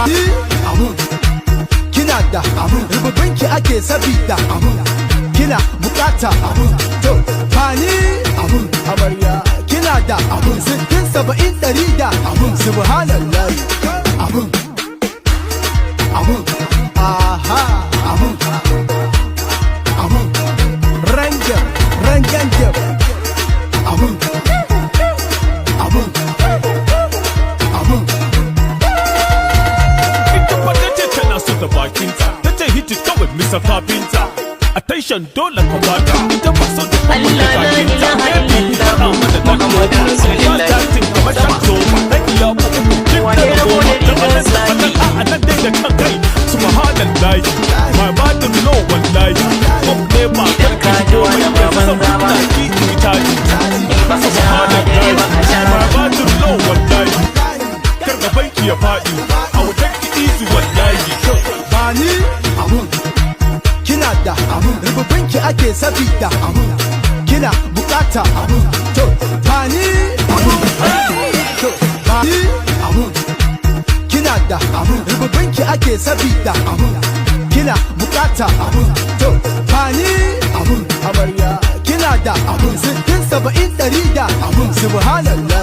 Ni abun kina da abun rububinki ake sabida abun kina bukata abun. To bani abun, amarya, kina da abun 60, 70, 100 da abun. Subhanallah, abun abun, aha, abun abun, rangam rangangam, abun abun abun. Ita fa ta ce tana so da bakinta, ta ce hit it kawai, Mr. Kafinta. Attention dole ka bata, ita ba so da kuma da Allah la kakinta. ilaha Baby, illallah, faɗa mana ta Muhammadu goma. Rasulullah. Amma chatting kamar Sama. October. Dan iya uku, duk Wane da rabo 10, da da anan rigar da zaki? anan, a nan dai da kan kai. Subhanallahi, my bottom low wallahi. Pop ne ba Idan ka ji wani ba banza ba. Ki in caji. In ba ka sha dare ba ka sha My rana. bottom low wallahi. Kar gaban ki ya faɗi. I will take it easy wallahi. Bani abun kina da abun rububinki ake sabida abun kina bukata abun. To bani abun, to bani abun kina da abun rububinki ake sabida abun kina bukata abun. To bani abun, amarya, kina da abun 60, 70, 100 da abun. Subhanallah.